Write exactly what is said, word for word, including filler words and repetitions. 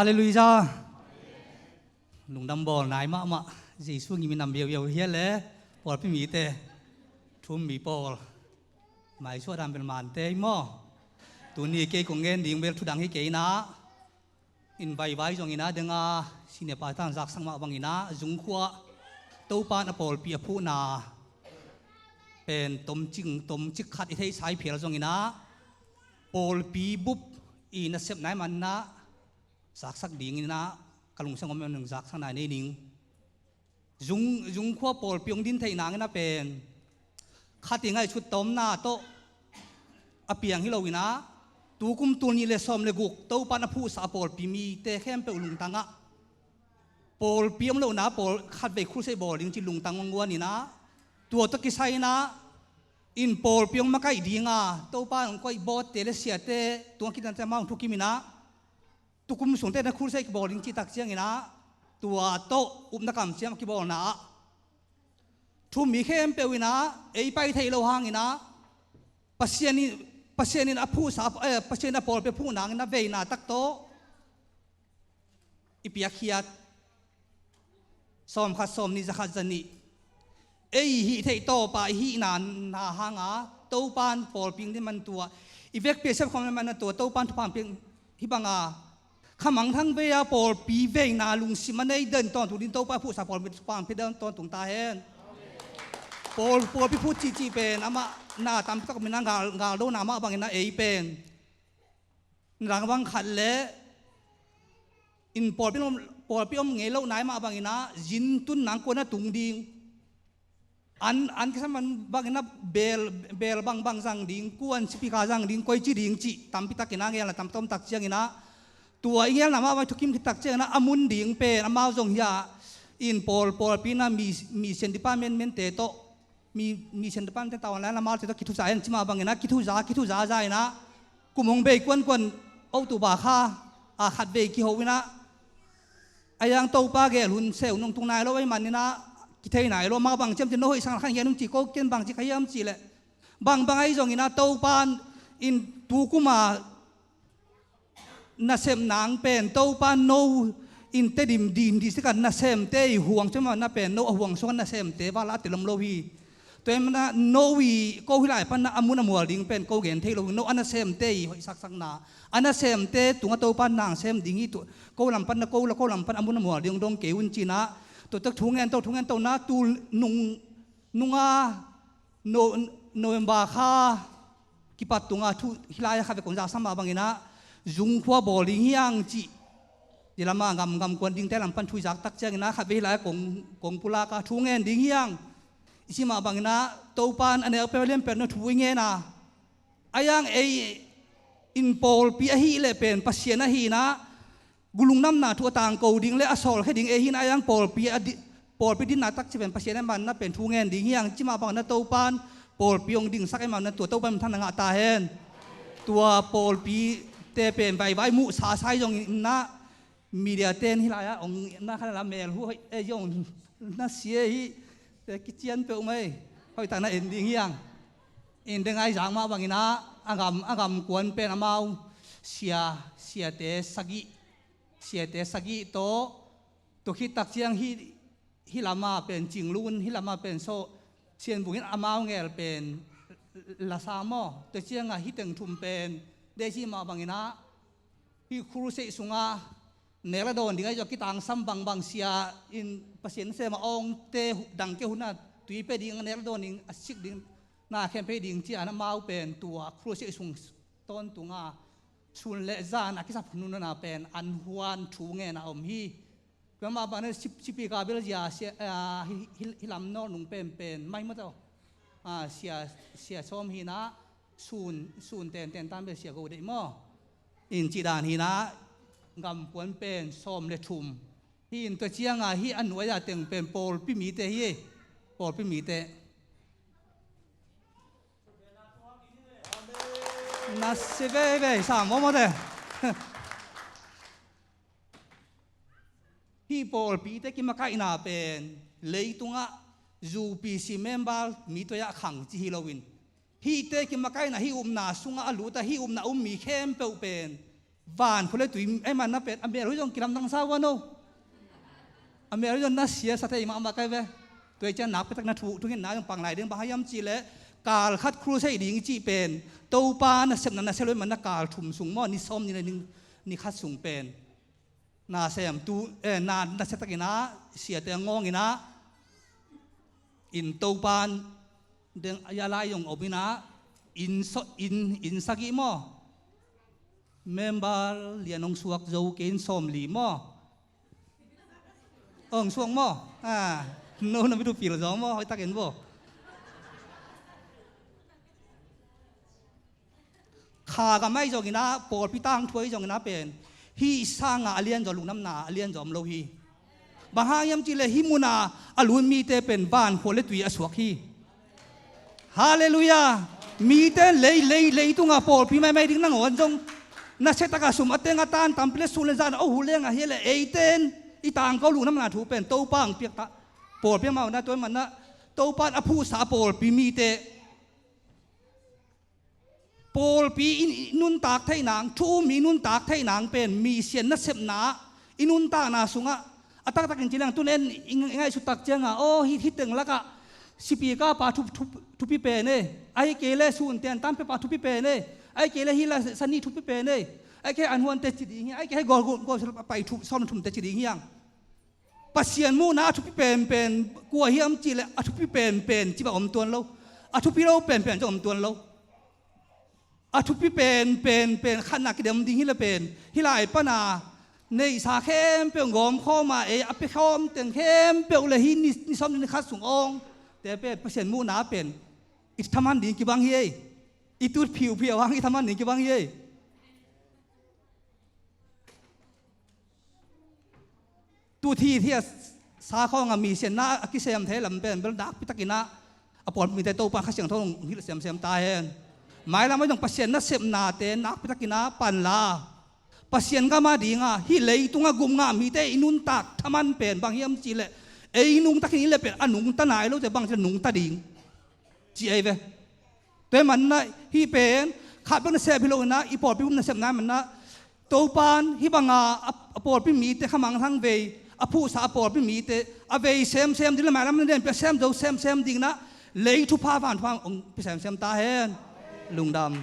Halleluiah. Lungdam bawl nai mahmah. Jesu ngimin nam viauviau hi a le, pawlpi mite, thu-um mi pawl, maisuah dan bel mante hi maw? Tuni kei kong gen ding bel thudang hi kei inah, in vaivai zong inah, denga senior pastor in zaksak mah bang inah, Zungkhua Topa'n a pawlpi a phuhna pen tomcing, tomcik khat i theihsa hi phial zong inah, pawlpi bup i nasepna ahih man inah, zaksak ding inah, ka lungsim om in zaksak nai nei ning. Zung, Zungkhua pawlpi hong din theih nang inah pen, khat i ngaihsut tawmna tawh a piang hi lo inah, tu kum tul nih le sawm le guk Topa'n a phuhsa a pawlpi mite khempeuh lungtang ah, pawlpi om lohna pawl khatvei crusade bawl ding ci lungtang hong guan inah, tua tawh kisai inah, in pawlpi hong makaih ding a, Topa hong koih bawtte le siate, tua khit inah te amau hong thukim inah, tukum sungte na crusade kibawl ding cih tak ciang inah, tua tawh upna kamciam a kibawlna ah, thu-um mi khempeuh inah, ei pai thei lo hang inah, Pasian in, Pasian in a phuhsa, eh, Pasian in a pawlpi a phuh nang inah veina tak tawh i piakkhiat. Sawmkhat, sawmnih, zakhat, zanih. Ei hih theih tawpa i hihna, na hang a, Topa'n pawlpi hong din man tua, i vekpi a sep khawm man a tua, Topa'n thupha hong pia hi bang a, kha mangthang vei a pawlpi veina lungsim a nei den tawntung ding Topa phuhsa pawlpi thupha hong pia den tawntung ta hen. Pawl, pawlpi phuh cihcih pen amah na tampi tak om inah, gal, galdona mah bang inah ei pen na dang bang khat le, in pawlpi om, pawlpi om ngei lohna ahih mah bang inah, zin tun nang kua na tung ding, an, an kisam man bang inah, bel, bel bangbang zang ding, kuan sipika zang ding, koici ding cih tampi tak inah, ngelna tampi tak om tak ciang inah, tua i ngelna mah bang thukim khit tak ciang inah, a mun ding pen amau zong hi a, in pawl, pawlpi inah mi, mission department mente tawh, mi, mission department te tawh online a malte tawh kithuza hen ci mah bang inah, kithuza, kithuza za inah, kum hong bei kuankuan, October kha a khatvei kiho inah, a yang Topa gel hun seu nong tung nai lo ahih man inah, kithei nai lo, mah bang ciam ci, no hoih sang khan hian hong ci ko, ken bang ci kha hiam cih leh, bangbang ahi zong inah Topa'n in tu kum a nasem nang pen Topa'n no in Tedim din di sik a nasemte i huang ciam a na pen, no a huang sung a nasemte val a te lom lo hi. Tua ahih man inah no i ko hih lai pan inah a mun a mual ding pen ko gen thei lo hi, no a nasemte i hoih saksakna, a nasemte tungah Topa'n nang sem ding hi. Tua ko lam pan inah, ko la, ko lam pan a mun a mual ding dong kei un ci inah, tua tak thu ngen to, thu ngen to inah, tul nung, nunga, No-, November kha kipat tunga thu hih lai-ah khatvei kong zaksak mah bang inah, Zungkhua bawl ding hi hang cih, hih lamah gam, gamkuan dingte lam pan thu i zak tak ciang inah, khatvei hih lai-ah kong, kong pulak a, thu ngen ding hi hang i cih mah bang inah, Topa'n a nekpek lianpen na thu i ngen a, a yang ei in pawlpi ahih leh pen Pasian ahi inah, gulung namna thu a tangko ding le a sawlkhia ding ei hi inah, a yang pawlpi a di-, pawlpi dinna tak ci pen Pasian ahih man inah pen thu ngen ding hi hang i cih mah bang inah, Topa'n pawlpi hong dingsak ahih man inah, tua Topa minthanna ngah ta hen. Tua pawlpite pen vaivai muhsa sa hi zong inah, media ten hih lai-ah hong na khan la mel hu hoih ei zong na sia hi, te kician peuhmah ei, hoih tak na en ding hi hang. In deng ai zak mah bang inah, a gam, a gamkuan pen amau sia, siate sagih, siate sagih tawh, tua khit tak ciang hih, hih lamah pen Cinglun, hih lamah pen Saw, Sianvung in amau ngel pen lasa maw, tua ciangah hih teng thum pen, dei cih mah bang inah, hih crusade sungah nek le dawn ding ahi zong a kitangsam bangbang sia in Pasian sem a awngte hu-, dangte hun a tui pia ding, a nek le dawn ding, a sik ding, na khempeuh ding ci-a amau pen tua crusade sung tawntunga sun le zan a kisap hun hun a pen an huan thu ngen a om hi. Tua mah bang inah sip-, sipika bel zia sia, ah, hi, hi, hih lam Nawlnung pen pen mai maw tawh, ah, sia, sia sawm hi inah, sun, sun tenten tan bel sia go deih maw. In cih dan hi inah, gamkuan pen sawm le thum hi in, tua ciangah hih a nuai-a teng pen pawlpi mite hi, pawlpi mite. Na sia veve sam maw maw te. Hih pawlpite kimakaihna pen leitungah U P C member mi tua-ah khang ci hi loin, hihte kimakaihna, hih upna sungah a lut a, hih upna um mi khempeuh pen Van khua le tui ei man na pen a mel uh zong kilamdang sa ua no. A mel uh zong na sia sa thei mahmah kai ve. Tua ciang nakpi tak na thu thungetna zong pang lai ding, bang hang hiam cih leh kal khat crusade ding i cih pen Topa nasepna na sia lo i man na kal thum sung maw, ni sawm ni le ni, ni khat sung pen na sem tu, eh, na, na sia takin ah, siate a ngawng in ah, inn Topan deng a lai zong om in ah, inn so, inn, inn sagih maw? Member lian hong suak zo kei in sawmli maw? Hong suak maw? Ah, no na mi tu pil zo maw? Hoi takin bo. Kha gam ahi zongin ah, pawlpi tangthu ahi zongin ah pen hih sanga a lianzaw, lungdamna a lianzaw om lo hi. Bang hang hiam cih leh hih muna a lut mite pen van khua le tui a suak hi. Halleluiah. Mite lei, lei, leitunga pawlpi maimai ding nangawn zong nasia taka sum a teng a tan tampi le sun le zan a huh leng ahi leh eite in i tangko lungdamna thu pen Topa hong piak ta. Pawlpi amau na tua man na Topa in a phuhsa a pawlpi mite pawlpi i nuntak theih nang, thu um i nuntak theih nang pen mission nasepna i nuntakna sungah a taktakin ci leng tun en i ngaihsut tak cianga aw hih, hih teng lakah sipi kapa thu, thu, thupi pen e, ahi kei le sun ten tampiapa thupi pen e, ahi kei le hih la sani thupi pen e, ahi kei le an huante ci ding hi, ahi kei le gol, gol, gol pai thu sawm thumte ci ding hiang. Pasian muhna a thupi penpen kua hiam cih leh a thupi penpen ci bang om tuan lo. A thupi lo penpen ci om tuan lo. A thupi penpen pen khatna kidem ding hi leh pen hih lai pana neihsa khempeuh gawmkhawma ei a pia khawm teng khempeuh le hih ni, ni sawm ni khat sung awng te pen Pasian muhna pen i thaman ding kibang hi ei. I tut phiuphiu hang i thaman ding kibang hi ei. Tut hi hi a sa khawng a mission na a kisem thei lam pen bel nakpi takin ah a pawlpi mite Topa Kha Siangtho hong hilh semsem ta hen. Mailam a zong Pasian nasepnate nakpi takin ah panla Pasian gam a dinga hih leitunga gum ngah mite i nuntak thaman pen bang hiam cih leh ei nungta khin i leh pen a nungta nai lote bang cih leh nungta ding ci ei ve. Tua hi manna hih pen khat bek nasep hi lo inah i pawlpi gum nasepna hi manna Topan hih banga a, a pawlpi mite khamang hang vei a phuhsa a pawlpi mite a vei semsem ding le mailam na den pia sem zo semsem ding inah lei thupha van thupha hong pia semsem ta hen. Lungdam.